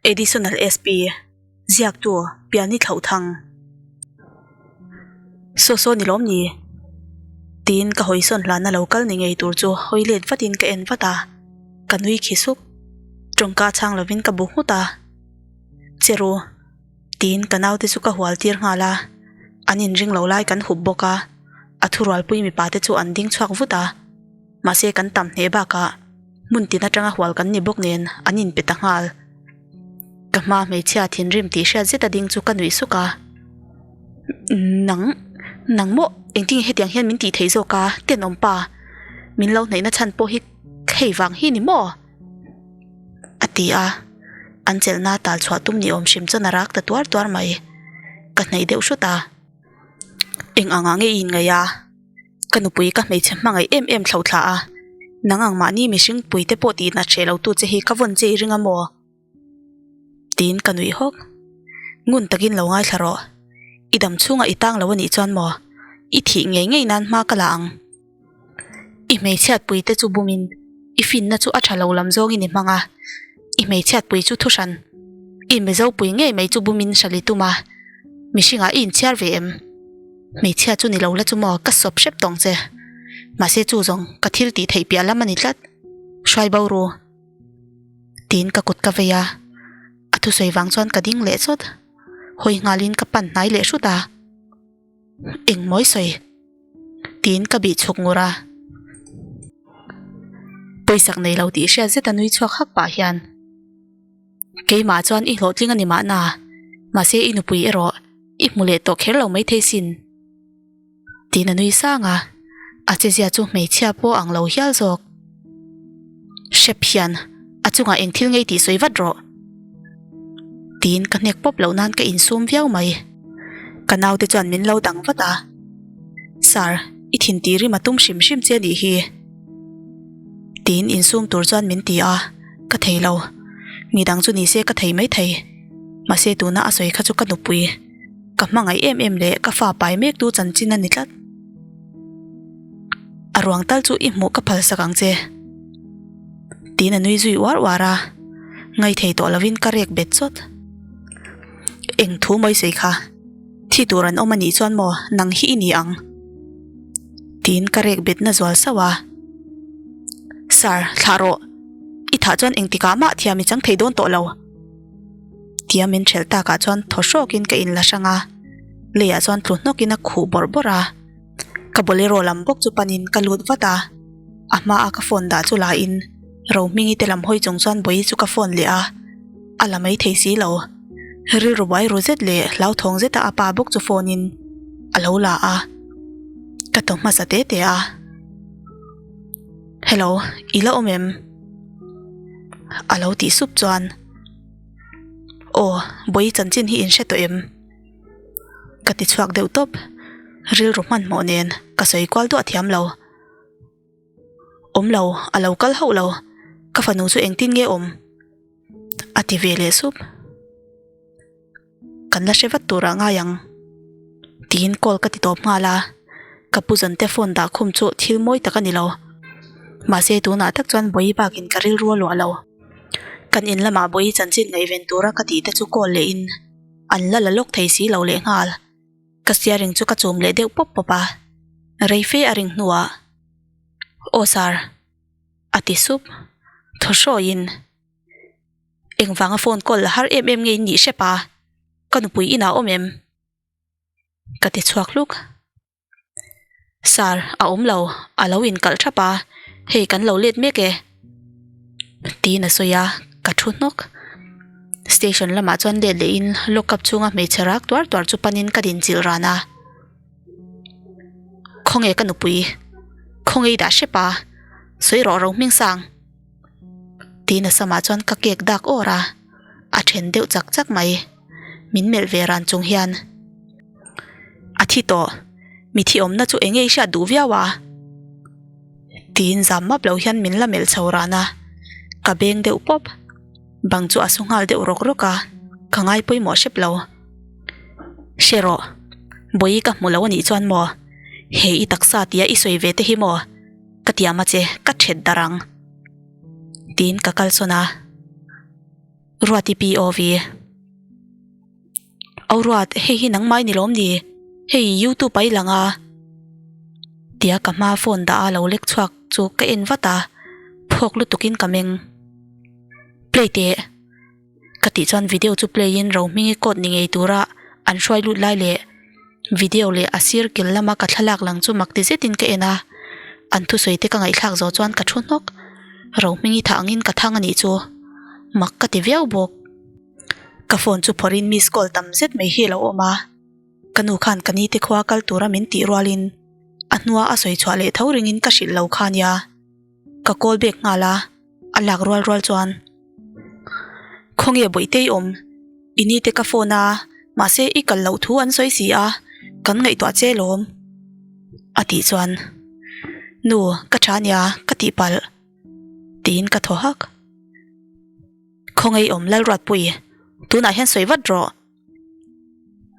Additional SP, Ziaktu, Piani Thlauhthang. Saw saw ni lawm ni? Tiin ka hawi sawn hlana lo kal ni ngei tur chu hawi let vatin ka en vat a, ka nui khi suk. Tawngka chhang lovin ka bu nghut a. Che ru. Tiin ka naute chu ka hual tir nghal a, an inring lo lai kan hup bawk a, a thurualpui mipa te chu an ding chhuak vut a, mahse kan tam hneh bakah hmun tin atanga hual kan ni bawk nen an inpe ta nghal. Ka hma hmeichhia thinrim tih hriat zet a ding chu ka nuih suk a, Nang, nang maw engtin nge hetiang hian min tih theih zawk a, tenawm pa, min lo hnaihna chhan pawh hi hei vang hi ni maw? A ti a, an chelhna tal chhuah tum ni awm hrim chuan a rak ta tuar tuar mai. Ka hnaih deuh hrut a, Eng angah nge i inngaih a? Ka nupui ka hmeichhe hmangaih em em thlo thla a, nang ang mahni mihring puite pawh tih nat hreh lo tu che hi ka vawn che i ring a maw? Tiin ka nuih hawk. Ngun takin lo ngaithla rawh. I dam chhungah i tang lo a nih chuan maw? I thih ngei ngei nan hma ka la ang. I hmeichhiatpui te chu bumin i finna chu a tha lo lam zawngin i hmang a, i hmeichhiatpui chu thuhran i Mizopui ngei mai chu bumin hrali tum a, mihringah i inchhiar ve em? Hmeichhia chu ni lo la chu maw ka sawp hrep tawng che. Mahse chu zawng ka thil tih theih piah lam a ni tlat. Hruai bo ru. Tiin ka kut ka vei a, a thusawi vang chuan ka ding leh chawt. Hawi nghalin ka pan hnai leh hrut a. Eng mawi sawi? Tiin ka bih chhuk ngur a. Pawisak nei lo tih hriat zet a nui chhuak hak pah hian, Keimah chuan i hlawhtling a ni mahna, mahse i nupui erawh i hmu leh tawh kher lo maithei sin. Tiin a nui sang a, a chezia chu hmeichhia pawh ang lo hial zawk. Hrep hian a chungah eng thil ngei tih sawi vat rawh. Tiin ka hnek pawp loh nan ka insum viau mai. Ka naute chuan min lo dang vat a, Sir, i thin tih rim a tum hrim hrim che anih hi. Tiin insum tur chuan min ti a, ka thei lo. Midang chu nise ka thei maithei. Mahse tuna a sawi kha chu ka nupui. Ka hmangaih em em leh ka fa pai mek tu chanchin a ni tlat. A ruang tal chu i hmuh ka phal sak ang che. Tiin a nui zui uar uar a, ngaithei tawh lovin ka rek bet chawt. Eng thu mawi sawi kha, thi tur an awm a nih chuan maw nang hi i ni ang. Tiin ka rek bet na zual sauh a. Sir, thlah rawh. I thah chuan engtikah mah thiam i chang thei dawn tawh lo. Tia min ṭhelh takah chuan thaw hrawkin ka inla hrang a, leiah chuan tlu hnawkin a khuh bawrh bawrh a. Ka bolero lam bawk chu panin ka lut vat a, a hmaa ka phone dah chu la in Rohmingi te lam hawi chung chuan Bawihi chu ka phone leh a, a la mai thei si lo. Rilru buai ru zet leh hlauthawng zeta a pa bawk chu phone in a lo la a, ka tawh hmasa te te a. Hello, i la awm em? A lo tih sup chuan Aw, Bawihi chanchin hi in hre tawh em? Ka ti chhuak deuh tawp, rilru hmanhmawh nen ka sawi kual duah thiam lo. Awm lo, a lo kal hauh lo, ka fanu chu engtin nge awm? A ti ve leh sup. Kan la hre vat turah ngai ang tiin call ka ti tawp nghal a, ka pu Zante phone dah khum chu thil mawi tak a ni lo. Mahse tunah tak chuan Bawihi bakin ka rilru a luah lo. Kan in lamah Bawihi chanchin ngaihven tura ka tih te chu call leh in an la la lawk thei si lo leh nghal. Ka steering chu ka chum leh deuh pawp pawp a, rei fe a ring hnuah, Aw sir, a ti sup, thaw hrawiin, Engvanga phone call la har em em nge in nih hrep a, ka nupui inah awm em? Ka ti chhuak hluk. Sir, a awm lo, a lo inkalh thap a, hei kan lo let mek e. Tiin a sawi a, ka thu hnawk. Station lamah chuan let lehin lock up chhunga hmeichhe rak tuar tuar chu panin ka dinchilh ran a. Khawnge ka nupui? Khawnge i dah hrep a? Sawi rawh ro hming sang. Tiin a samah chuan ka kek dak awr a, a then deuh chak chak mai. Min melh ve ran chung hian a thi tawh, mi thi awmna chu eng nge i hriat duh viau a? Tiin zam map lo hian min la melh chho ran a, ka beng deuh pawp. Bang chu a su nghal deuh rawk rawk a, ka ngai pawimawh hrep lo. Hre rawh, Bawihi ka hmu lo anih chuan maw? He i taksa tia i sawi ve te hi maw? Ka tiam a che, ka thet darh ang. Tiin ka kalsawn a. Ruati POV. Au Ruat, hei hi nangmah i ni lawm ni? Hei youtube ah i lang a. Tia ka hma phone dah a lo lek chhuak chu ka en vat a, phawk lutukin ka meng. Play teh. Ka tih chuan video chu play in Rohmingi coat ni ngei tura an hruai lut lai leh video leh a sir kil lama ka thlalak lang chu mak ti zetin ka en a, an thusawi te ka ngaihthlak zawh chuan ka thu hnawk. Rohmingi thah angin ka thang a nih chu mak ka ti viau bawk. Ka phone chu phawrhin miss call tam zet mai hi a lo awm a, ka nu khan ka ni te khua kal tura min tih rualin a hnua a sawi chhuah leh tho ringin ka hrilh lo kha nia. Ka call back nghal a, a lak rual rual chuan Khawnge Bawihtei awm? I ni te ka phone a, mahse i kal loh thu an sawi si a, kan ngaihtuah che lawm a tih chuan Nu, ka tha nia ka tih palh tiin ka thaw hak. Khawnge i awm Lalruatpui, tunah hian sawi vat rawh.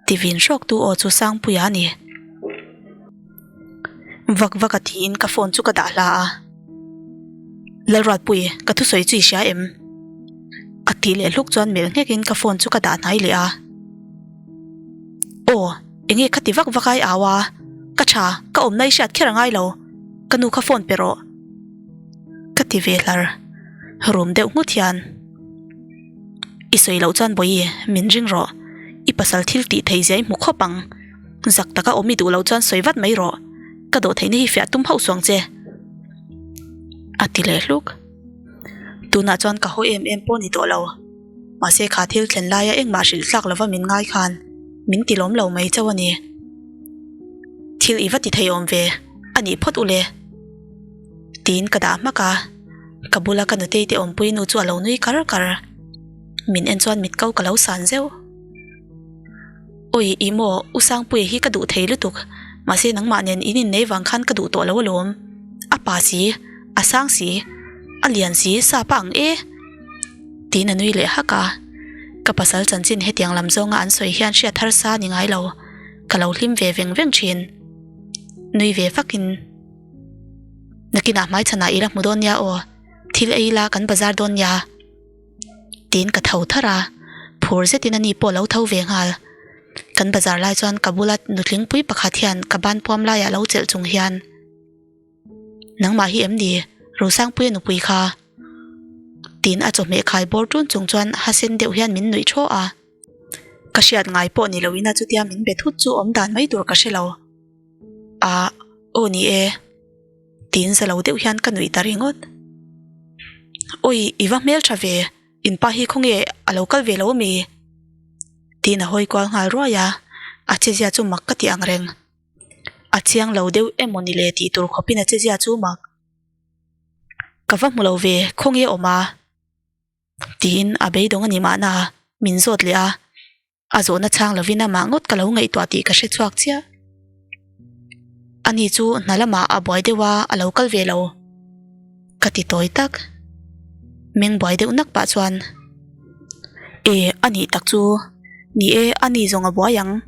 Tivin hrawk tu aw chu Sangpuia a ni. Vak vak a tiin ka phone chu ka dah hla a. Lalruatpui, ka thusawi chu i hria em? A tih leh hluk chuan melh nghekin ka phone chu ka dah hnai leh a. Aw, enge kha ti vak vak a i au a? Ka tha, ka awmna i hriat kher a ngai lo. Ka nu kha phone pe rawh. Ka ti ve hlar. Rum deuh nghut hian. I sawi loh chuan Bawihi, min ring rawh. I pasal thil tih thei zia i hmu khawp ang. Zak taka awm i duh loh chuan sawi vat mai rawh. Ka dawh theihna hi fiah tum hauh suang che. A ti leh hluk. Tunah chuan ka haw em em pawh ni tawh lo. Mahse kha thil thlen laia engmah hrilh tlak lova min ngai khan min ti lawm lo mai chauh a ni. Thil i va ti thei awm ve, a nih phawt u le. Tiin ka dah hmak a. Ka bula ka nutei te awmpui nu chu a lo nui kar kar. Min en chuan mit ko ka lo san zeuh. Awi ih maw, U Sangpuia hi ka duh thei lutuk. Mahse nangmah nen in innei vang khan ka duh tawh lo alawm. A pa si, a sang si, a lian si, sap a ang e. Tiin a nui leh hak a. Ka pasal chanchin hetiang lam zawnga an sawi hian hriat harsa a ni ngai lo. Ka lo hlim ve veng veng thin. Nui ve vakin. Nakinah hmaichhanah i la hmu dawn nia aw, thil ei ila kan bazar dawn nia tiin ka tho tharh a, phur zetin ani pawh a lo tho ve nghal. Kan bazar lai chuan ka bula nutlingpui pakhat hian ka ban puam laiah lo chelh chung hian, Nangmah hi em ni? Rosangpuia nupui kha tiin a chawhmeh khai bawr tun chung chuan ha sen deuh hian min nuih thaw a. Ka hriat ngai pawh ni loin a chutia min be thut chu awm dan mai tur ka hre lo. Ah, aw ni e. Tiin za lo deuh hian ka nuih ta ringawt. Awi, i va hmel tha ve, in pa hi khawnge a lo kal ve lo ami? Tiin a hawi kual nghal ruai a, a chezia chu mak ka ti ang reng. A chiang lo deuh emaw ni le tih tur khawpin a chezia chu mak. Ka va hmu lo ve, khawnge a awm a? Tiin a beidawng a ni mahna, min zawt leh a. A zawhna chhang lovin amah ngawt ka lo ngaihtuah tih ka hre chhuak chiah. Ani chu hna lamah a buai deuh a, a lo kal ve lo. Ka ti tawi tak. Meng buai deuh nak pah chuan, E, a nih tak chu. Ni e, ani zawng a buai ang.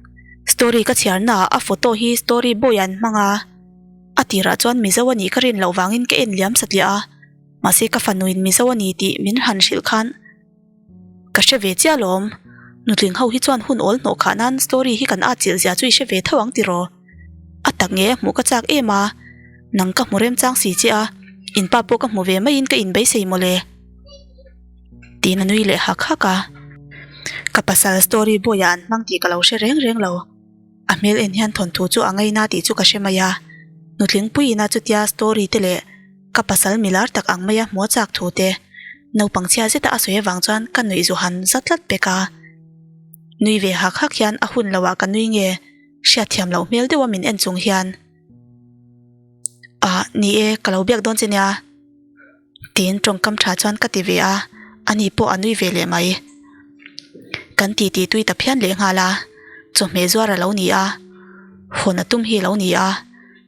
Story ka chhiar naah a photo hi story boy an hmang a. A tirah chuan Mizo a nih ka rin loh vangin ka en liam satliah a. Mahse ka fanuin Mizo a ni tih min han hrilh khan Ka hre ve chiah alawm. Nutling ho hi chuan hun awl hnawh khah nan story hi kan at chilh zia chu i hre ve tho ang tiraw? A tak nge hmuh ka chak em a, nang ka hmu remchang si che a, in pa pawh ka hmu ve maiin ka inbeisei mawle. Tiin a nui leh hak hak a. Ka pasal story boy ah an hmang tih ka lo hre reng reng lo. A hmel en hian thawnthu chu a ngaina tih chu ka hre mai a, nutling puiin a chutia story te leh ka pasal milar tak ang maia hmuh a chak thu te naupang chhia zeta a sawi avang chuan ka nuih zu han za tlat pek a. Nui ve hak hak hian a hun loah ka nui nge hriatthiam loh hmel deuha min en chung hian Ah ni e ka lo biak dawn che nia. Tiin tawngkam tha chuan ka ti ve a, ani pawh a nui ve leh mai. Kan titi tui ta phian leh nghal a, chawhmeh zuar a lo ni a, hawn a tum hi a lo ni a,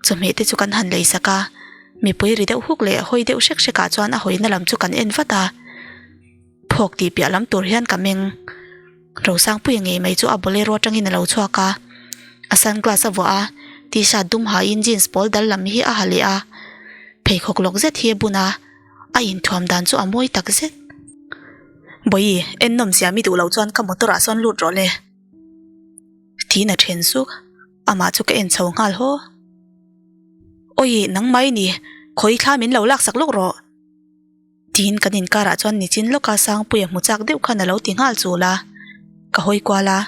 chawhmeh te chu kan han lei sak a, mipui ri deuh huk leh hawi deuh hrek hrek ah chuan a hawina lam chu kan en vat a, phawk tih piah lam tur hian ka meng. Rosangpuia ngei mai chu a bolero atangin a lo chhuak a, a sunglass a vuah a, t-shirt dum hain jeans pawl dal lam hi a ha leh a, pheikhawk lawk zet hi a bun a, a inthuam dan chu a mawi tak zet. Bawihi, en nawm siam i duh loh chuan ka motor ah sawn lut rawh le. Tiin a then suk, amah chu ka en chho nghal haw. Awi, nangmah i ni, khawi thla min lo laksak lawk rawh. Tiin kan inkarah chuan nichin lawka Sangpuia hmu chak deuh khan a lo ti nghal chul a, ka hawi kual a,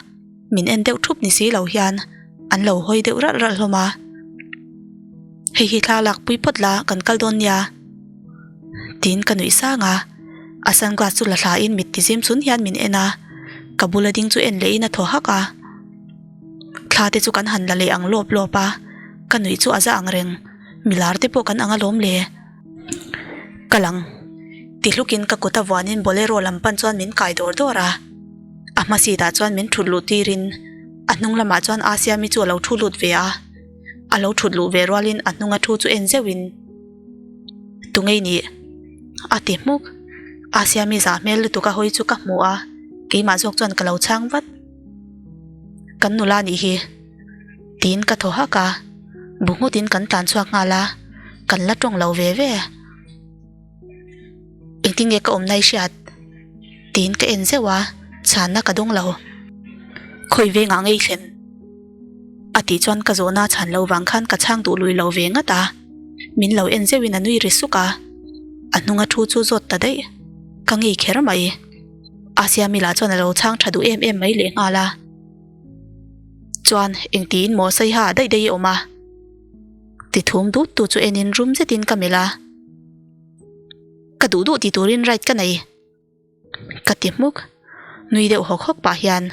min en deuh thup ni si lo hian an lo hawi deuh ralh ralh hlawm a. Hei hi thla lak pui phawt la kan kal dawn nia tiin ka nuih sang a, a sunglass chu la thla in mit ti zim chun hian min en a, ka bula ding chu en leh in a thaw hak a. Thla te chu kan han la leh ang lawp lawp a, ka nuih chu a za ang reng, milar te pawh kan ang alawm le. Ka lang ti hlukin ka kut a vuanin bolero lam pan chuan min kai dawr dawr a, a hma seat ah chuan min thut luh tirin a hnung lamah chuan Asiami chu a lo thu lut ve a, a lo thut luh ve rualin a hnunga thu chu en zeuhin Tungei nih? a ti hmuk, Asiami zah hmel lutuk a hawi chu ka hmu a, keimah zawk chuan ka lo chhang vat. Kan nula nih hi. Tiin ka thaw hak a, bu nghutin kan tlan chhuak nghal a, kan la tawng lo ve ve. Engtin nge ka awmna i hriat? Tiin ka en zeuh a, chhanna ka dawng lo. Khawi vengah ngei thlen? A tih chuan ka zawhna chhan lo vang khan ka chhang duh lui lo ve ngat a, min lo en zeuhin a nui ri suk a, a hnunga thu chu zawt ta daih. Ka ngei kher mai. Asiami lah chuan a lo chhang tha duh em em mai lehnghal a. Chuan engtiin maw Saiha daih daih i awm a? Ti thum dut tu chu enin rum zetin ka melh a. Ka duh duh ti turin right ka nei. Ka ti hmuk. Nui deuh hawk hawk pah hian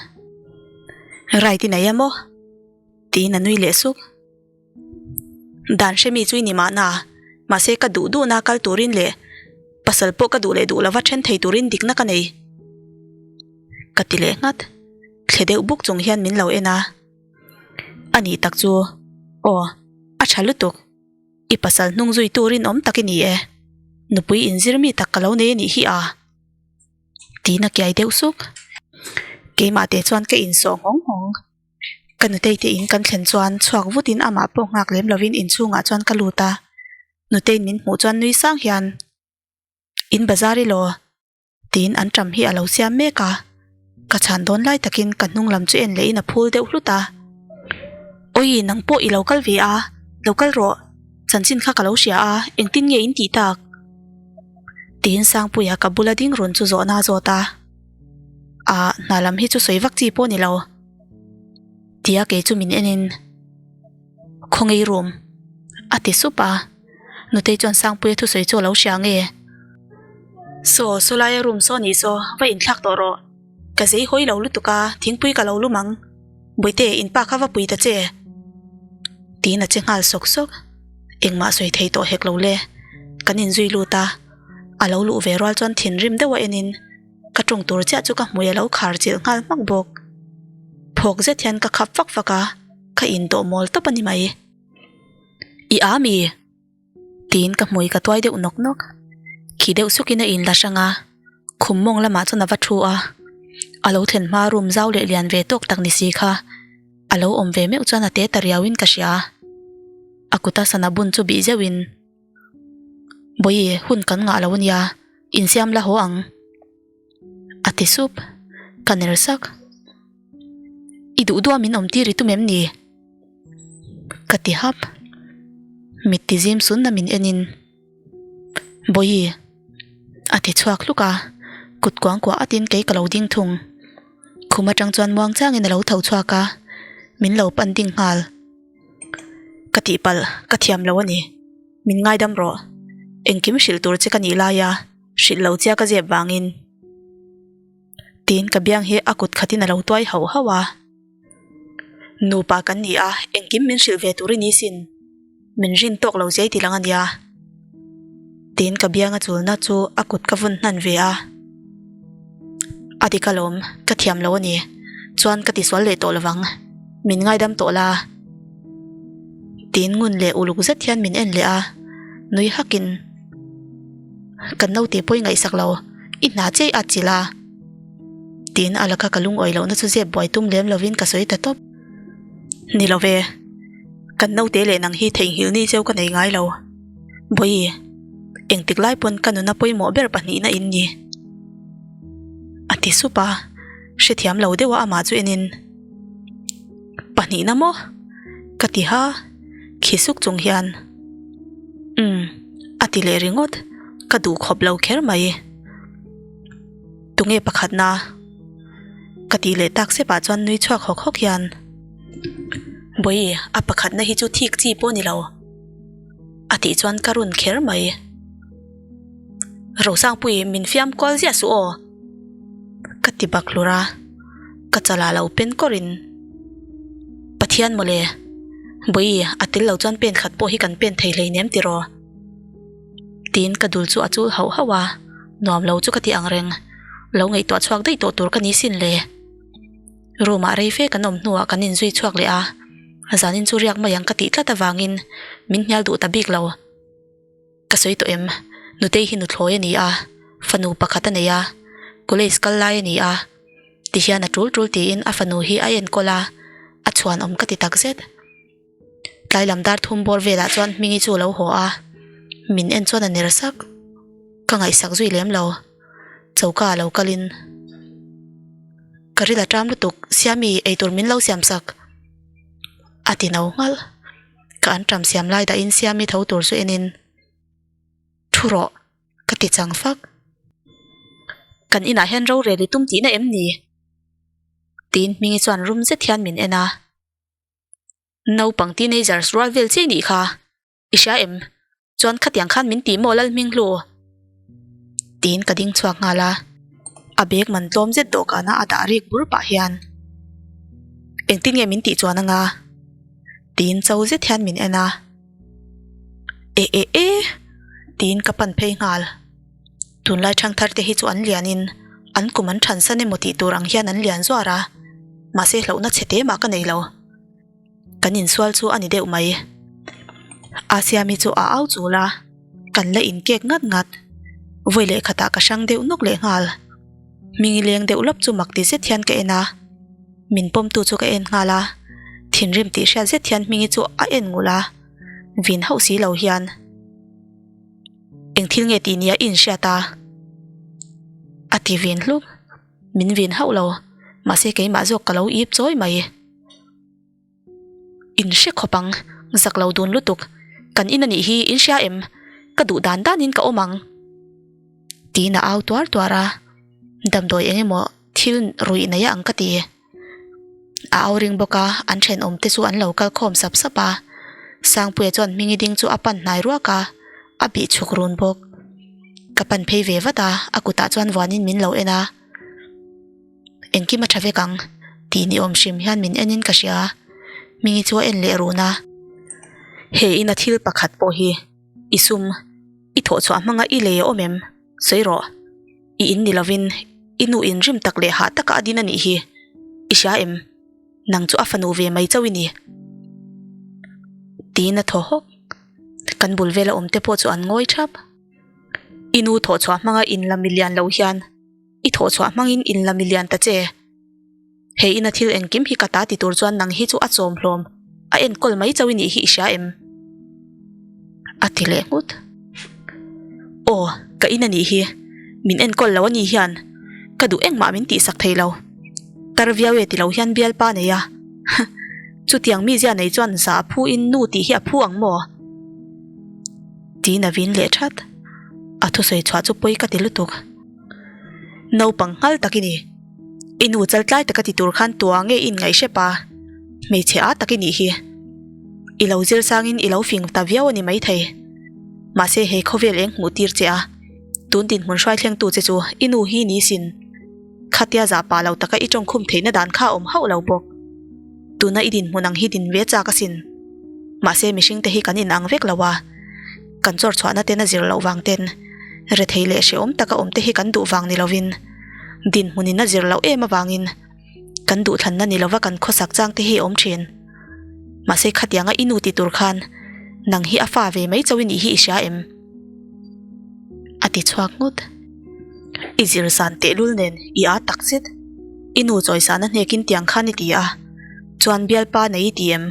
Right i nei a maw? Tiin a nui leh suk. Dan hre mi chu i ni mahna, mahse ka duh duhna kal turin leh pasal pawh ka duh leh duh lova then thei turin dikna ka nei. Ka ti leh nghat. Thle deuh buk chung hian min lo en a. A nih tak chu, aw, a tha lutuk. I pasal hnung zui turin awm tak i ni e. Nupui inzir mi tak ka lo nei a nih hi a. Tiin a kiai deuh suk. Keimah teh chuan ka insawh nghawng nghawng. Ka nutei te in kan thlen chuan chhuak vutin amah pawh nghak lem lovin inchhungah chuan ka lut a. Nuteiin min hmuh chuan nui sang hian, In bazar i law? Tiin an ṭam hi a lo siam mek a. Ka chhan dawn lai takin ka hnung lam chu en lehin a phul deuh hlut a. Awi, nang pawh i lo kal ve a, lo kal rawh. Chanchin kha ka lo hria a, engtin nge in tih tak? Tiin Sangpuia ka bula ding run chu zawhna a zawt a. Ah, hna lam hi chu sawi vak chi pawh a ni lo. Tia kei chu min enin, Khawngei room, a ti sup a. Nutei chuan Sangpuia thusawi chu a lo hria nge? Saw, saw laia room saw nih saw, va inthlak tawh rawh. Ka zei hawi lo lutuk a, thingpui ka lo lum ang. Bawihte, in pa kha va pui ta che. Tiin a che nghal sawk sawk. Engmah sawi thei tawh hek lo le. Kan inzui lut a, a lo luh ve rual chuan thinrim deuh a enin, Ka tawng tur chiah chu ka hmui a lo khar chilh nghal hmak bawk. Phawk zet hian ka khap fak fak a, ka indawh mawl tawp a ni mai. I a mi? Tiin ka hmui ka tuai deuh nawk nawk. Khi deuh sukin a inla hrang a, khum mawng lamah chuan a va thu a. A lo thlen hma room zau leh lian ve tawk tak ni si kha a lo awm ve meuh chuan a te ta riauin ka hria. A kuta sana bun chu bih zeuhin. Bawihi, hun kan ngah lo ania, insiam la haw ang. A ti sup, ka ner sak. I duh duh a min awm tir i tum em ni? Ka ti hap. Mit ti zim sun na min en in. Bawihi, a ti chhuak hluk a, kut kuangkuah at in kei ka lo ding thung. Khum atang chuan muang chang in a lo tho chhuak a, min lo pan ding nghal. Ka tihpalh, ka thiam lo a ni. Min ngaidam rawh. Engkim hrilh tur che ka nih lai a, hrilh lo chia ka zep vangin. Tiin ka biang hi a kut khatin a lo tuai hauh hauh a. Nupa kan ni a, engkim min hrilh ve tur i ni sin. Min rin tawk lo zai ti lang a nia. Tiin ka bianga chulna chu a kut ka vun hnan ve a. A dik alawm, ka thiam lo a ni. Chuan ka tisual leh tawh lovang. Min ngaidam tawh la. Tiin ngun leh uluk zet hian min en leh a, nui hakin, Kan naute pawh i ngaihsak lo, i hna chiah i at chilh a. Tiin a laka ka lungawi lohna chu zep buai tum lem lovin ka sawi ta tawp. Ni lo ve, kan naute leh nang hi theihnghilh ni cheu ka nei ngai lo. Bawihi, engtik lai pawn ka nuna pawimawh ber pahnihna in ni. ti sup a, hrethiam lo deuha amah chu enin, Pahnihna maw? Ka ti ha, khi suk chung hian, Umm, a ti leh ringawt, ka duh khawp lo kher mai. Tunge pakhatna? Ka tih leh tak sepah chuan nui chhuak hawk hawk hian, Bawihi, a pakhatna hi chu thik chi pawh ni lo, a tih chuan ka run kher mai. Rosangpui, min fiam kual ziah suh aw, ka ti bak hlur a, ka chalah lo pen kawrin, Pathian mawle, Bawihi, a tel lo chuan pen khat pawh hi kan pen thei hleinem tiraw? Tiin ka dul chu a chul hauh hauh a, nuam lo chu ka ti ang reng, lo ngaihtuah chhuak daih tawh tur ka ni sin le. Room ah rei fe kan awm hnuah kan inzui chhuak leh a, zanin chu riak mai ang ka tih tlat avangin min hnial duh ta bik lo. Ka sawi tawh em, Nutei hi nuthlawi a ni a, fanu pakhat a nei a, college kal lai a ni a, tihian a tul tul tiin a fanu hi a enkawl a, a chhuanawm ka ti takzet. Tlai lam dar thum bawr velah chuan Hmingi chu a lo haw a, min en chuan a ner sak. Ka ngaihsak zui lem lo, choka a lo kalin ka ril a ṭam lutuk, Siami eitur min lo siam sak a ti no nghalh. Ka an ṭam siam lai dahin Siami tho tur chu enin thu rawh ka ti chang fak. Kan inah hian rorel i tum tihna em ni? Tiin Hmingi chuan rum zet hian min en a. Naupang teenagers rual vel chiai nih kha i hria em? Chuan khatiang khan min tih maw Lalhminghlu? Tiin ka ding chhuak nghal a, a bag man tlawm zet dawhkana a dah rik bur pah hian engtin nge min tih chuan anga? Tiin cho zet hian min en a, Eh eh eh tiin ka pan phei nghal. Tunlai thangthar te hi chu an lianin an kum an thansan emaw tih tur ang hian an lian zuar a, mahse hlauhna chhe te mah ka nei lo. Kan insual chu a ni deuh mai. Asiami chu a au chul a, kan la inkek ngat ngat. Vawi leh khatah ka hrang deuh nawk leh nghal. Hmingi leng deuh lawp chu mak ti zet hian ka en a, min pawmtu chu ka en nghal a, thinrim tih hriat zet hian Hmingi chu a en ngulh a, vin hauh si lo hian. Eng thil nge tih nia i inhriat a? A ti vin hluk. Min vin hauh lo, mahse keimah zawk ka lo ip chawi mai. In hre khawp ang, zak lo dun lutuk. Kan in anih hi in hria em? Ka duh dan danin ka awm ang. Tiin a au tuar tuar a, damdawi eng emaw thil ruih nei a ang ka ti. A au ring bawk a, an thenawm te chu an lo kal khawm sap sap a. Sangpuia chuan Hmingi ding chu a pan hnai ruak a, a bih chhuk run bawk. Ka pan phei ve vat a, a kutah chuan vuanin min lo en a. Engkim a tha vek ang tih ni awm hrim hian min enin ka hria. Hmingi chu a en leh run a. He ina thil pakhat pawh hi i sum, i thawhchhuah hmanga i lei a awm em? Sawi rawh. I in ni lovin i nu in rim tak leh hah taka a din a nih hi. I hria em? Nang chu a fanu ve mai chauh i ni. Tiin a thaw hawk. Kan bul vela awm te pawh chu an ngawi thap. I nu thawhchhuah hmanga in la milian lo hian i thawhchhuah hmangin in la milian ta che. He ina thil engkim hi ka ta ti tur chuan nang hi chu a chawm hlawm, a enkawl mai chauh i nih hi i hria em? A ti leh nghut. Aw, ka in a nih hi, min enkawl lo a ni hian ka duh engmah min tihsak thei lo. Tar viau e ti lo hian bialpa nei a, chutiang mizia nei chuan za a phu in nu tih hi a phu ang maw? Tiin a vin leh that. A thusawi chhuah chu pawi ka ti lutuk. Naupang nghal tak i ni. I nu chal tlai taka ti tur khan tua nge i inngaih hrep a, hmeichhe a tak i nih hi. I lo zir sangin i lo fing ta viau a ni maithei. Mahse he khawvel eng hmuh tir che a, tun dinhmun hruai thlengtu che chu i nu hi ni sin. Khatia zah pah lo taka i tawngkhum theihna dan kha a awm hauh lo bawk. Tuna i dinhmun ang hi din ve chak asin. Mahse mihring te hi kan inang vek lo a, kan chawr chhuahna ten a zir loh vang ten rethei leh hrehawm taka awm te hi kan duh vang ni lovin dinhmunin a zir loh em avangin kan duhthlanna ni lova kan khawsak chang te hi a awm thin. Mahse khatianga i nu ti tur khan nang hi a fa ve mai chauh i nih hi i hria em? A ti chhuak nghut. I zir san tehlul nen i â tak zet. I nu chawisana hnekin tiang khan i ti a, chuan bialpa nei i ti em?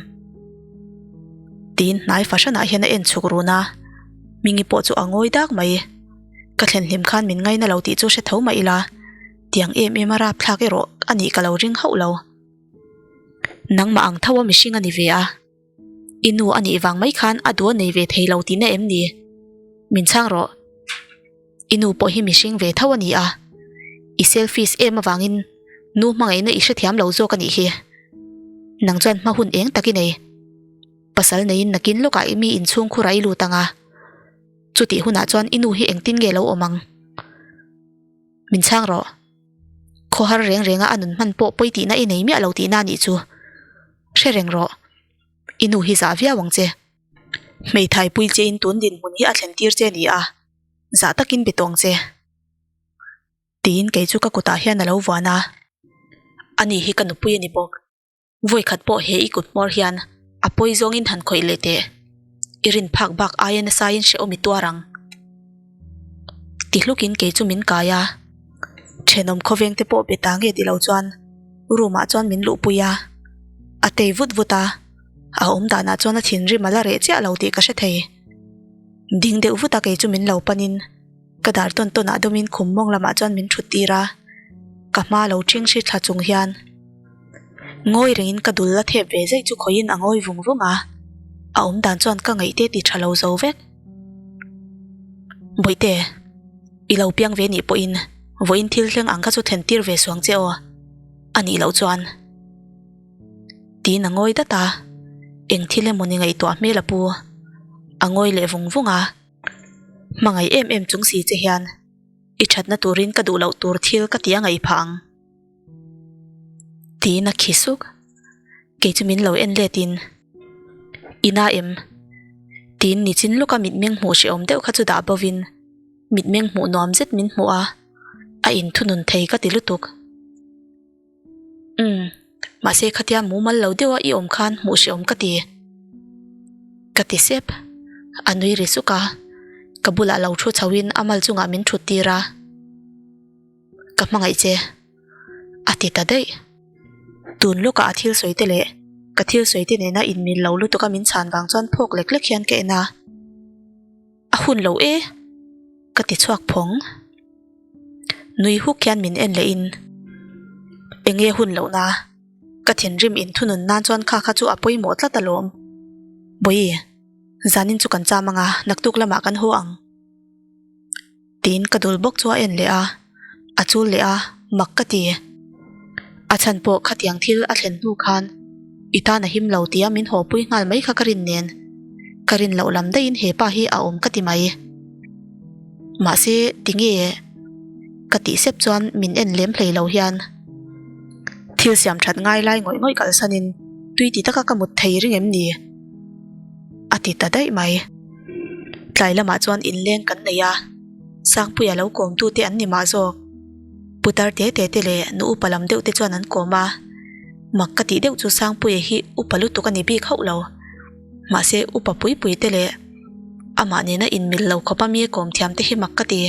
Tiin hnai fahranah hian a en chhuk run a, Hmingi pawh chu a ngawi dak mai. Ka thlen hlim khan min ngaina lo tih chu hre tho mah ila. Tiang em em a rapthlak erawh a nih ka lo ring hauh lo. Nangmah ang tho a mihring a ni ve a. I nu a nih vang mai khan a duh a nei ve thei lo tihna em ni? Min chhang rawh. I nu pawh hi mihring ve tho a ni a. I selfish em avangin nu hmangaihna i hrethiam lo zawk a nih hi. Nang chuan hma hun eng tak i nei. Pasal neiin nakin lawkah i mi inchhung khurah i lut ang a. Chutih hunah chuan i nu hi engtin nge lo awm ang? Min chhang rawh. Khawhar reng renga a nun hman pawh pawi tihna i nei miah lo tihna a nih chu. Hre reng rawh. I nu hi zah viau ang che. Hmeithai pui chein tun dinhmun hi a thlen tir che ni a, zah takin be tawng che. Tiin kei chu ka kutah hian a lo vuan a. Ani hi ka nupui a ni bawk. Vawi khat pawh he i kut hmawr hian a pawi zawngin han khawih leh teh. I rin phak bak aia nasain hrehawm i tuar ang. Ti hlukin kei chu min kai a. Thenawm khawveng te pawh be ta nge ti lo chuan room ah chuan min luhpui a. A tei vut vut a, a awm danah chuan a thinrim a la reh chiah lo tih ka hre thei. Ding deuh vut a kei chu min lo panin ka dar tawn tawn ah dawmin khum mawng lamah chuan min thut tir a. Ka hma lo ṭhing hri thla chung hian ngawi rengin ka dul la thep ve zaih chu khawiin a ngawi vung vung a. A awm dan chuan ka ngaih te ti tha lo zo vek. Bawihte, i lo piang ve nih pawhin vawiin thil thleng ang kha chu thlen tir ve suang che aw, a nih loh chuan. Tiin a ngawi dat a, eng thil emaw ni ngaihtuah hmel a pu. A ngawi leh vung vung a, hmangaih em em chung si che hian i thatna turin ka duh loh tur thil ka ti a ngaih phah ang. Tiin a khi suk. Kei chu min lo en let in, I na em? Tiin nichin lawka mitmeng hmuh hrehawm deuh kha chu dah bo in mitmeng hmuh nuam zet min hmuh a, a inthunun thei ka ti lutuk. Umm, mahse khatia mumal lo deuha i awm khan hmuh hrehawm ka ti. Ka ti sep. A nui ri suk a, ka bulah lo thu chho in a mal chungah min thut tir a. Ka hmangaih che. A ti ta daih. Tun lawkah a thil sawi te leh ka thil sawi te nena inmil lo lutuk a min chhan vang chuan phawk lek lek hian ka en a. A hun lo e! Ka ti chhuak phawng. Nui huk hian min en leh in Enge hun loh na? Ka thinrim inthunun nan chuan kha kha chu a pawimawh tlat alawm. Bawihi, zanin chu kan cham anga naktuk lamah kan haw ang. Tiin ka dul bawk chu a en leh a, a chul leh a, mak ka ti. A chhan pawh khatiang thil a thlen hnu khan i tan a him lo tia min haw pui nghal mai kha ka rin nen, ka rin loh lam daihin he pa hi a awm ka ti mai. Mahse tinge ka tih sep chuan min en lem hlei lo hian thil siam that ngai lai ngawih ngawih kalsanin tui ti taka ka mut thei ring em ni? A ti ta daih mai. Tlai lamah chuan inleng kan nei a, Sangpuia lo kawmtute an ni mah zawk. Putar te te te leh nu upa lam deuh te chuan an kawm a, mak ka tih deuh chu Sangpuia hi upa lutuk a ni bik hauh lo. Mahse upa pui pui te leh amah nena inmil lo khawpa mi kawm thiam te hi mak ka ti.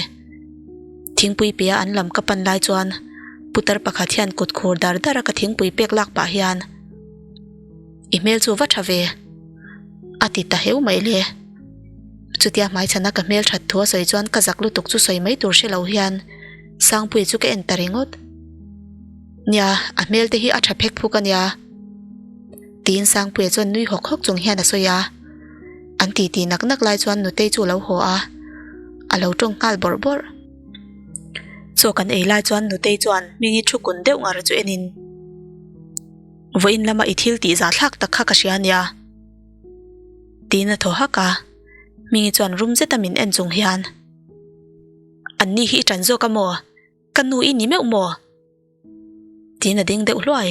Thingpui pia an lam ka pan lai chuan putar pakhat hian kut khur dar dar a ka thingpui pek lak pah hian, I hmel chu va tha ve. A ti ta heu mai le. Chutia hmaichhana ka hmel that thu a sawi chuan ka zak lutuk chu sawi mai tur hre lo hian Sangpuii chu ka en ta ringawt. Nia, a hmel te hi a tha phek phuk a nia. Tiin Sangpuia chuan nui hawk hawk chung hian a sawi a. An titi nak nak lai chuan Nutei chu a lo haw a, a lo tawng nghal bawrh bawrh. Chaw kan ei lai chuan Nutei chuan Hmingi thu kun deuh ngar chu enin. Vawiin lama i thil tih zah thlak tak kha ka hria ania. Tiin a thaw hak a, Hmingi chuan rum zeta min en chung hian, An ni hi i ṭan zawk a maw? Ka nu i ni meuh maw? Tiin a ding deuh hluai.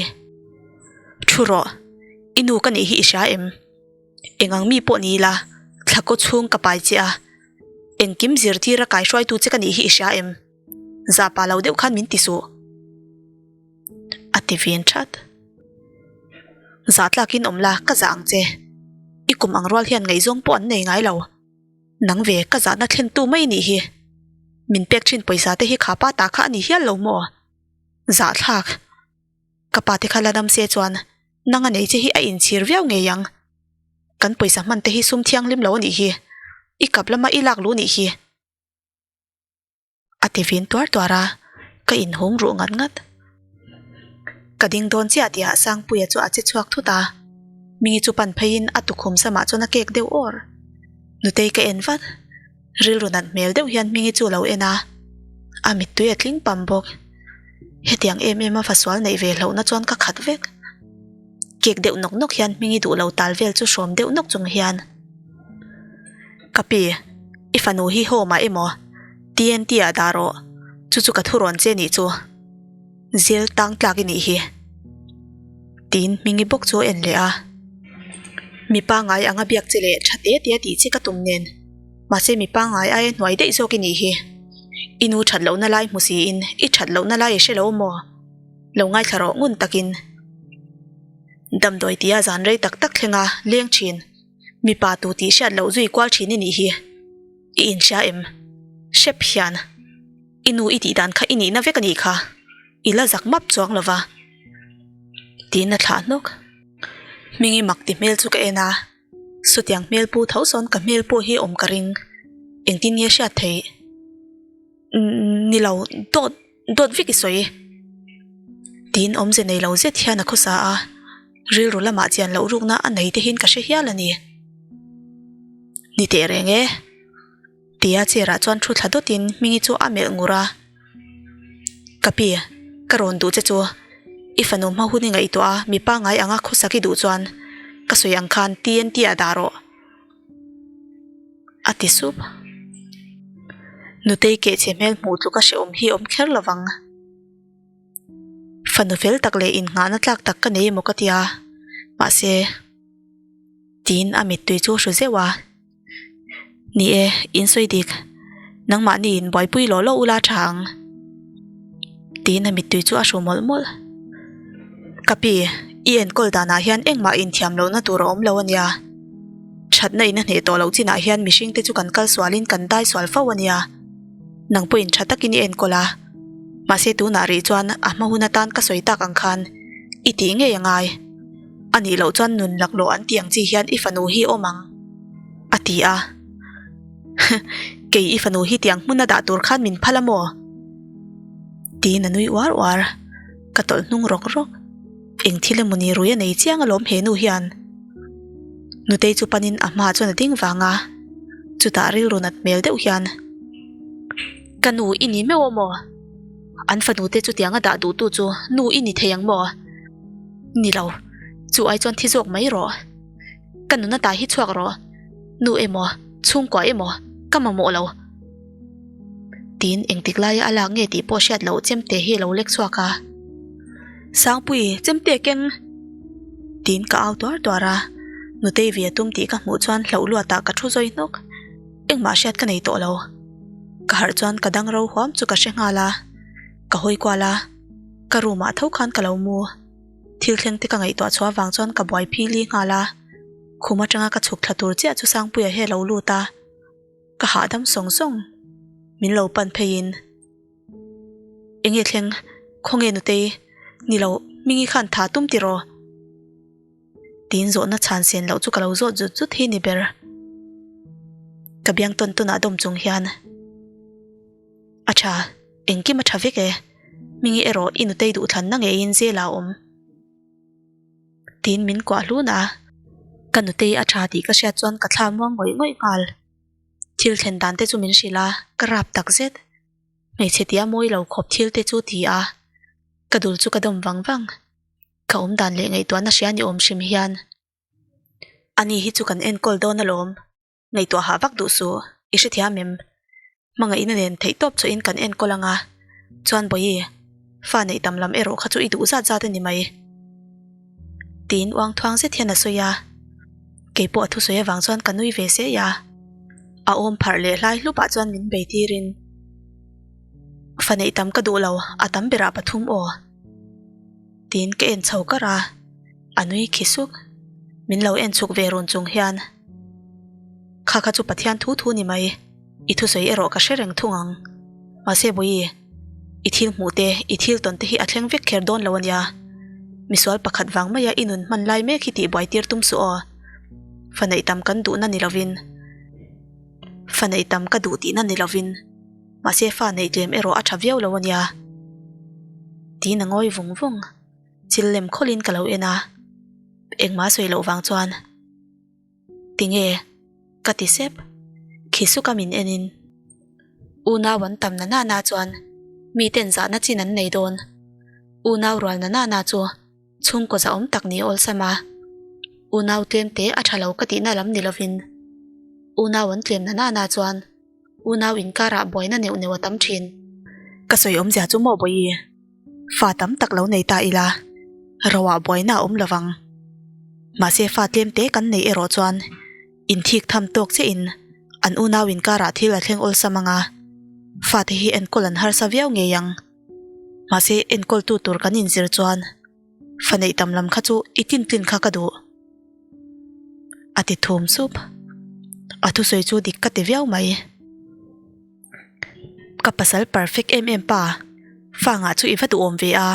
Thu rawh, i nu ka nih hi i hria em? Eng ang mi pawh ni ila, thla kaw chhung ka pai che a, engkim zirtira kaihruaitu che ka nih hi i hria em? Zahpah lo deuh khan min ti suh. A ti vin that. Zah tlakin awm la, ka zah ang che. I kum ang rual hian ngaihzawng pawh an nei ngai lo. Nang ve, ka zahna thlentu mai nih hi. Min pek thin pawisa te hi kha pa ta kha a ni hial lo maw? Zah thlak. Ka pa te kha la dam se chuan nang a nei che hi a inchhir viau ngei ang. Kan pawisa hman te hi sum thianghlim lo a nih hi. I kap lama i lak luh nih hi. A ti vin tuar tuar a. Ka inhum ruh ngat ngat. Ka ding dawn chiah tihah Sangpuia chu a che chhuak thut a, Hmingi chu pan pheiin a tukhum samah chuan a kek deuh awr. Nutei ka en vat. Rilru nat hmel deuh hian Hmingi chu a lo en a, a mittui a tling pam bawk. Hetiang em em a fasual neih ve hlauhna chuan ka khat vek. Kek deuh nawk nawk hian Hmingi duh lo tal vel chu hrawm deuh nawk chung hian, Ka pi, i fanu hi home ah emaw TNT ah dah rawh, chu chu ka thurawn che nih chu. Zel tang tlak i nih hi. Tiin Hmingi bawk chu a en leh a. Mi pangngai anga biak che leh tha te te a tih che ka tum nen. Mahse mi pangngai aia hnuai daih zawk i nih hi. I nu that lohna lai hmu siin i that lohna lai i hre lo maw? Lo ngaithla rawh ngun takin. Damdawi tia zan rei tak tak thlenga leng thin. Mipa tu tih hriat loh zui kual thin i nih hi. I inhria em? Hrep hian. I nu i tih dan kha i nihna vek a nih kha. I la zak map chuang lo va. Tiin a thlah hnawk. Hmingi mak ti hmel chu ka en a. Sutiang hmel pu tho sawn ka hmel pawh hi awm ka ring. Engtin nge hriat theih? Ni lo, dawt, dawt vek i sawi. Tiin awmze nei lo zet hian a khawsa a. Rilru lamah chian loh rukna a nei te hian ka hre hial a ni. Ni teh reng e. Tia chair ah chuan thu thla dawtin Hmingi chu a melh ngur a. Ka pi, ka rawn duh che chu. I fanu hma hun i ngaihtuah a, mi pangngai anga khawsak i duh chuan ka sawi ang khan TNT ah dah rawh. A ti sup. Nutei kehchhe hmel hmuh tluk a hrehawm hi awm kher lovang. Fanu fel tak leh innghahna tlak tak ka nei emaw ka tia, mahse. Tiin a mittui chu a hru zeuh a. Ni e, in sawi dik. Nangmahni in buaipui lawh lawh ula tha ang. Tiin a mittui chu a hru mawlh mawlh. Ka pi, i enkawl danah hian engmah inthiam lohna tur a awm lo a nia. Thatna in a hneh tawh loh chinah hian mihring te chu kan kal sualin kan dai sual fo a nia. Nang pawhin tha takin i enkawl a. Mahse tunah rih chuan a hma hun atan ka sawi tak ang khan i tih ngei a ngai. A nih loh chuan nun laklawh an tih ang chi hian i fanu hi awm ang, a ti a. Kei i fanu hi tiang hmun a dah tur khan min phal a maw? Tiin a nui uar uar. Ka tawlh hnung rawk rawk. Eng thil emaw ni rui a nei chiang alawm he nu hian. Nutei chu panin a hmaah chuan a ding vang a, chutah rilru nat hmel deuh hian, Ka nu i ni meuh a maw? An fanu te chutiang a dah duhtu chu nu i ni thei ang maw? Ni lo, chu ai chuan thi zawk mai rawh. Ka nuna ta hi chhuak rawh. Nu emaw, chhungkua emaw, ka mamawh lo. Tiin engtik laia a lak nge tih pawh hriat loh chemte hi a lo lek chhuak a. Sangpui, chemte keng! Tiin ka au tuar tuar a. Nutei ve a tum tih ka hmuh chuan hlauh luatah ka thu zawi hnawk. Engmah hriat ka nei tawh lo. Ka harh chuan ka dang ro huam chu ka hre nghal a. Ka hawi kual a. Ka room ah tho khan ka lo mu. Thil thleng te ka ngaihtuah chhuah avang chuan ka buai phi li nghal a. Khum atanga ka chhuk thla tur chiah chu Sangpuia hi a lo lut a. Ka hahdam sawng sawng. Min lo pan pheiin. Enge thleng? Khawnge Nutei? Ni lo, Hmingi khan tha tum tiraw? Tiin zawhna chhan sen loh chu ka lo zawt zut zut hi ni ber. Ka biang tawn tawnah dawm chung hian. A tha, engkim a tha vek e. Hmingi erawh i nutei duhthlanna ngeiin zela a awm. Tiin min kuah hlun a. Ka nutei a tha tih ka hriat chuan ka thla muang ngawih ngawih nghal. Thil thlen dan te chu min hrilh a, ka rap tak zet. Hmeichhe tia mawi lo khawp thil te chu ti a. Ka dul chu ka dawm vang vang. Ka awm dan leh ngaihtuahna hria ni awm hrim hian. Ani hi chu kan enkawl dawn alawm. Ngaihtuah hah vak duh suh, i hrethiam em? Hmangaihna nen theihtawp chawhin kan enkawl ang a, chuan Bawihi, fa neih tam lam erawh kha chu i duh zat zat a ni mai. Tiin uang thuang zet hian a sawi a, keipawh a thusawi avang chuan ka nui ve sei a, a awm pharh leh hlai hlupah chuan min bei tirin, Fa neih tam ka duh lo, a tam berah pathum aw. Tiin ka en chho kar a, a nui khi suk. Min lo en chhuk ve run chung hian, Kha kha chu Pathian thu thu ni mai, i thusawi erawh ka hre reng thung ang. Mahse Bawihi, i thil hmuh te, i thil tawn te hi a thleng vek kher dawn lo a nia. Misual pakhat vang maia i nun hman lai mek hi tihbuai tir tum suh aw. Fa neih tam kan duhna ni lovin, fa neih tam ka duh tihna ni lovin. Mahse fa neih tlem erawh a tha viau lo a nia. Tiin a ngawi vung vung. Chil lem khawlhin ka lo en a, engmah sawi loh vang chuan, Tinge? ka ti sep. Khi suka min enin, Unau an tam na nana chuan miten zahna chin an nei dawn. Unau rual na nana chu chhungkaw zahawm tak ni awlsam a, unau tlem te a tha lo ka tihna lam ni lovin unau an tlem na nana chuan unau inkarah buaina neuh neuh a tam thin. Ka sawi awmzia chu maw Bawihi, fa tam tak lo nei ta ila, roah buaina a awm lovang. Mahse fa tlem te kan neih erawh chuan inthik tham tawk chiahin an unau inkarah thil a thleng awlsam ang a, fate hi enkawl an harsa viau ngei ang. Mahse enkawltu tur kan inzir chuan fa neih tam lam kha chu i tintlin kha ka duh. A ti thum sup. A thusawi chu dik ka ti viau mai. Ka pasal perfect em em pa, fa ngah chu i va duhawm ve a,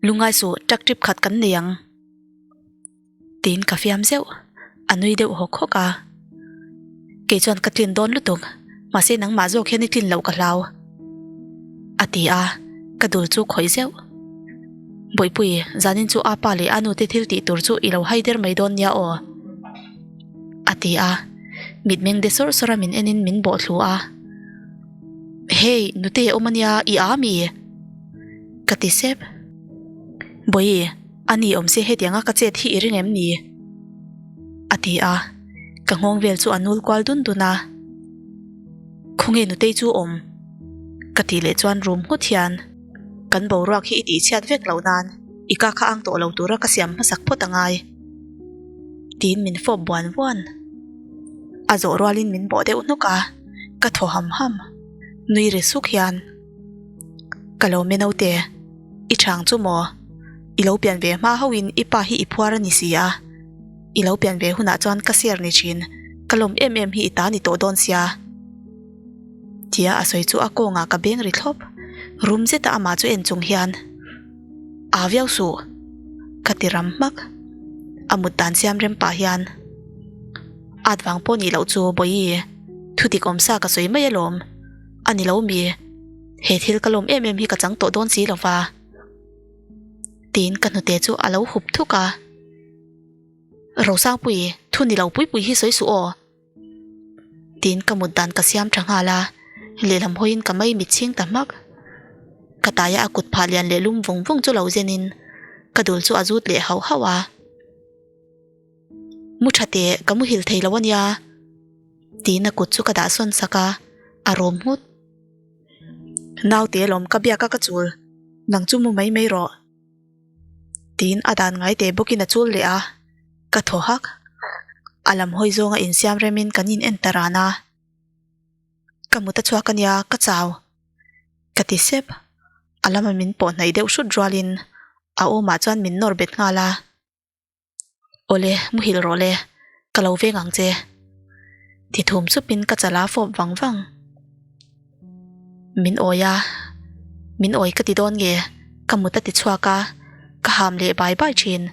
lungngai suh truck trip khat kan nei ang. Tiin ka fiam zeuh, a nui deuh hawk hawk a. Kei chuan ka tlin dawn lutuk, mahse nangmah zawk hian i tlin loh ka hlau. A ti a, ka dul chu khawih zeuh. Bawihpui, zanin chu a pa leh a nute thil tih tur chu i lo hai der mai dawn nia aw. A ti a, mitmeng de sawr sawr a min enin min bawh thlu a. Hey, nute awm ania, i a mi? Ka ti sep. Bawihi, a ni awm se hetianga ka chet hi i ring em ni? A ti a, ka nghawng vel chu a nul kual dun dun a. Khawnge nutei chu awm? Ka tih leh chuan rum nghut hian kan boruak hi i tihchhiat vek loh nan i ka kha ang tawh lo tura ka siam hmasak phawt a ngai. Tiin min fawp buan buan. A zawh rualin min bawh deuh hnuk a, ka thaw ham ham. Nui ri suk hian, Ka lo me naute, i chhang chu maw? I lo pian ve hma hauhin i pa hi i phuar a ni si a. I lo pian ve hunah chuan ka ser ni thin, ka lawm em em hi i ta ni tawh dawn sia. Tia a sawi chu a kawngah ka beng ri thlawp, rum zeta amah chu en chung hian, Aa viau suh, ka ti ram hmak. A mut dan siam rem pah hian, At vang pawh nih loh chu Bawihi, thu dik awm sa ka sawi mai alawm, a ni lo mi, he thil ka lawm em em hi ka chang tawh dawn si lo va. Tiin ka hnute chu a lo hup thuk a. Rosangpui, thu ni lo pui pui hi sawi suh aw. Tiin ka mut dan ka siam tha nghal a, lehlam hawiin ka mai mit chhing ta hmak. Ka taia a kut phah lian leh lum vung vung chu lo zen in ka dul chu a zut leh hauh hauh a. Mu tha teh, ka muhil thei lo a nia. Tiin a kut chu ka dah sawn sak a, a rawm nghut. Naute lawm ka biak a ka chul, nang chu mu mai mai rawh. Tiin a dan ngai teh bawkin a chul leh a, ka thaw hak. A lam hawi zawnga insiam remin kan in en ta ran a. Ka mut a chhuak a nia, ka chau. Ka ti sep. A lama min pawh hnaih deuh hrut rualin a awmah chuan min nawr bet nghal a. Awle, muhil rawh le, ka lo veng ang che. Ti thum supin ka chala fawp vang vang. Min awi a, min awi ka ti dawn nge, ka mut a ti chhuak a, ka ham leh bai bai thin.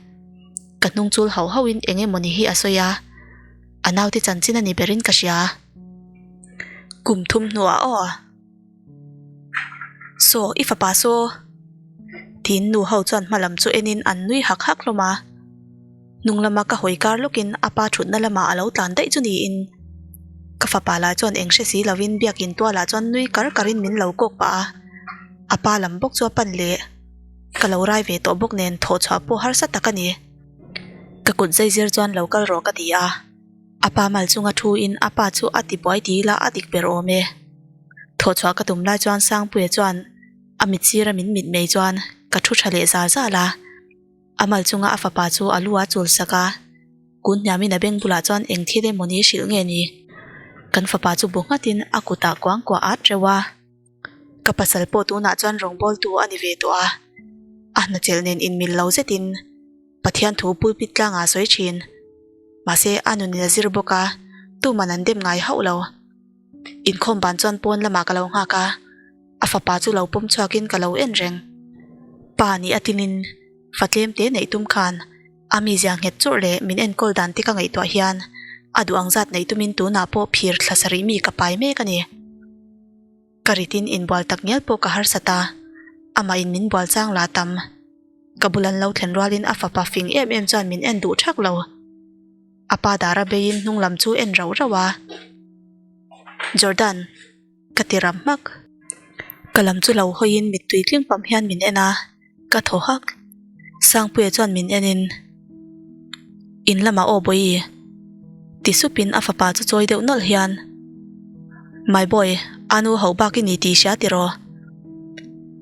Ka hnung chul hauh hauhin eng emawni hi a sawi a, a naute chanchin a ni berin ka hria. Kum thum hnuah aw. Saw, i fapa saw. Tiin nu ho chuan hma lam chu enin an nui hak hak hlawm a. Hnung lama ka hawi kar lawkin a pa thutna lamah a lo tlan daih chu niin. Ka fapa lah chuan eng hre si lovin biakin tualah chuan nui kar karin min lo kawk pah a. A pa lam bawk chu a pan leh. Ka lo rai ve tawh bawk nen thawhchhuah pawh harsa tak a ni. Ka kut zaizir chuan lo kal rawh ka ti a. A pa mal chunga thu in a pa chu a ti buai ti ila a dik ber awm e. Thawhchhuah ka tum lai chuan Sangpuia chuan a mit sira min mit mei chuan ka thu tha leh zal zal a. A mal chunga a fapa chu a lu a chul sak a, kun hniamin a beng bulah chuan eng thil emaw ni hrilh nge ni? Kan fapa chu bu nghatin a kutah kuang kuah at reuh a. Ka pasal pawh tunah chuan rawngbawltu a ni ve tawh a, a hnachelh nen inmil lo zetin Pathian thu pulpit tlangah a sawi thin. Mahse, a nunin a zir bawk a, tuman an dem ngai hauh lo. Inkhawm ban chuan pawn lamah ka lo nghak a, a fapa chu lo pawm chhuakin ka lo en reng. Pa nih a tinin fa tlem te neih tum khan a mizia nghet churh leh min enkawl dan te ka ngaihtuah hian a duh ang zat neih tumin tunah pawh phir thla sarih mi ka pai mek a ni. Ka ritin inbual tak ngial pawh ka harsat a. Amah in min bual chang la tam. Ka bul an lo thlen rualin a fapa fing em em chuan min en duh thak lo. A pa dara beiin hnung lam chu en rauh rauh a. Jordan, ka ti ram hmak. Ka lam chu lo hawiin mittui tling pam hian min en a, ka thaw hak. Sangpuia chuan min enin, In lamah aw Bawihi, ti supin a fapa chu chawi deuh nawlh hian, My boy, a nu ho bak i ni tih hria tiraw?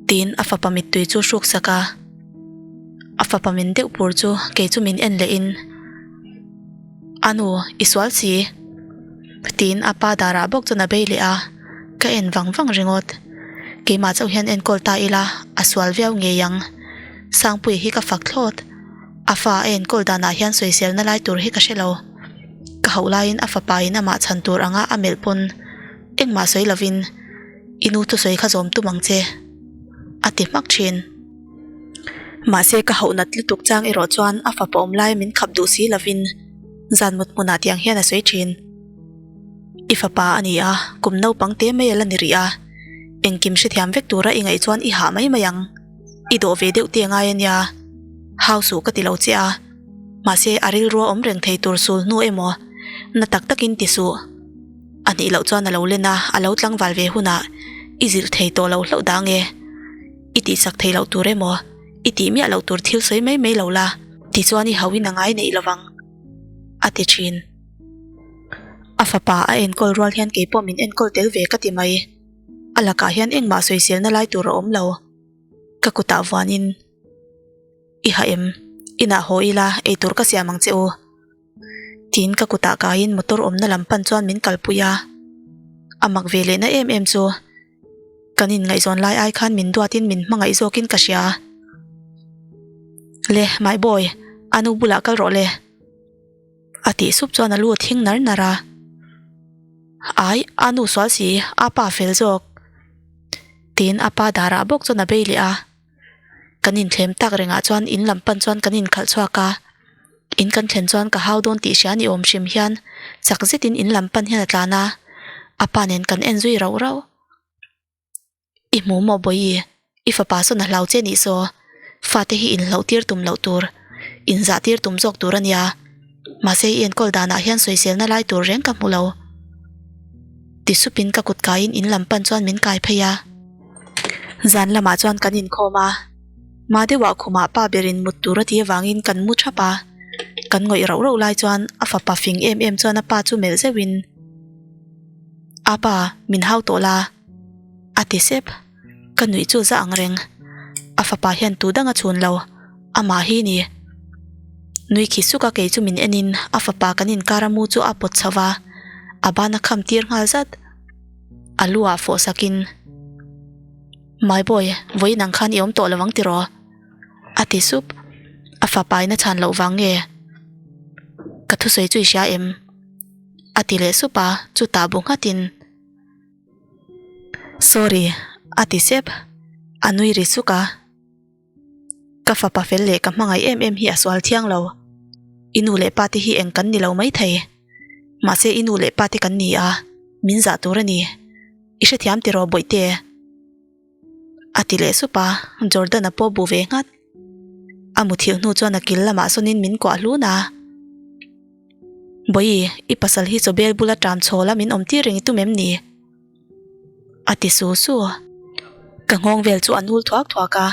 Tiin a fapa mittui chu hruk sak a. A fapa min deuh pur chu kei chu min en lehin, A nu, i sual si. Tiin a pa darah bawk chuan a bei leh a, ka en vang vang ringawt. Keimah chauh hian enkawl ta ila, a sual viau ngei ang. Sangpuii hi ka fak thlawt. A fa a enkawl danah hian sawiselna lai tur hi ka hre lo. Ka hauh laiin a fapa in amah chhan tur anga a melh pawn engmah sawi lovin i nu thusawi kha zawm tum ang che a ti hmak thin. Mahse ka hauh nat lutuk chang erawh chuan a fapa awm lai min khap duh si lovin zan mut hmunah tiang hian a sawi thin. I fapa a ni a, kum naupang te mai a la ni rih a, engkim hrethiam vek tura i ngaih chuan i hah mai mai ang. I dawh ve deuh te ngai a nia, hau suh ka ti lo che a, mahse a rilru a awm reng thei tur sul hnu emaw na tak takin ti suh. A nih loh chuan a lo len a, a lo tlangval ve hunah i zilh thei tawh lo hlauh dang e. I tihsak thei loh tur emaw, i tih miah loh tur thil sawi mai mai lo la, tichuan i hauhin a ngai neih lovang, a ti thin. A fapa a enkawl rual hian keipawh min enkawl tel ve ka ti mai. A lakah hian engmah sawiselna lai tur a awm lo. Ka kutah vuanin, I ha em? Inah haw ila, eitur ka siam ang che u. Tiin ka kutah kaiin motor awmna lam pan chuan min kalpui a. A mak ve lehna em em chu kan inngaihzawn lai ai khan min duatin min hmangaih zawkin ka hria. Le, my boy, a nu bulah kal rawh le. A tih sup chuan a lu a thing nar nar a. Ai, a nu sual si, a pa fel zawk. Tiin a pa darah bawk chuan a bei leh a. Kan inthlem tak rengah chuan in lam pan chuan kan inkhalh chhuak a. In kan thlen chuan ka hau dawn tih hria ni awm hrim hian chak zetin in lam pan hian a tlan a, a pa nen kan en zui rauh rauh. I hmu maw Bawihi, i fapa sawn a hlau che nih saw, fate hi inhlauh tir tum loh tur, inzah tir tum zawk tur a nia, mahse i enkawl danah hian sawiselna lai tur reng ka hmu lo. Ti supin ka kut kaiin in lam pan chuan min kai phei a. Zan lamah chuan kan inkhawm a. Hma deuhah khumah pa berin mut tur a ti avangin kan mu thap a, kan ngawih rauh rauh lai chuan a fapa fing em em chuan a pa chu melh zeuhin, A pa, min hau tawh la, a ti sep. Ka nuih chu za ang reng. A fapa hian tu dang a chhun lo, amah hi ni. Nui khi suk a kei chu min enin a fapa kan inkar a mu chu a pawt chho va, a ban a kham tir nghal zat. A lu ah fawh sakin. My boy, vawiin ang khan i awm tawh lo ang tiraw? A ti sup. A fapa in a chhan loh vang nge? Ka thusawi chu i hria em? A ti leh sup a, chutah bu nghatin. Sorry, a ti sep. A nui ri suk a. Ka fapa fel leh ka hmangaih em em hi a sual thiang lo. I nu leh pa te hi eng kan ni lo maithei. Mahse i nu leh pa te kan ni a, min zah tur a ni. I hrethiam tiraw Bawihte? A ti leh sup a, Jordan-a pawh bu ve nghat. A muthilh hnu chuan a kil lamah sawnin min kuah hlun a. Bawihi, i pasal hi chawbel bula ṭam chhawl a min awm tir reng i tum em ni? A ti su su. Ka nghawng vel chu a nul thuak thuak a,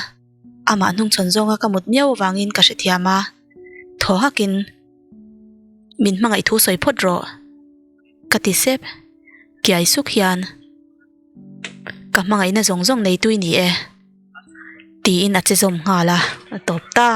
amah hnungchhawn zawnga ka mut miau avangin ka hrethiam a, thaw hakin min hmangaih thu sawi phawt rawh. Ka ti sep, kiai suk hian ka hmangaihna zawng zawng nei tui ni e tiin a che zawm nghal a, a tawp ta.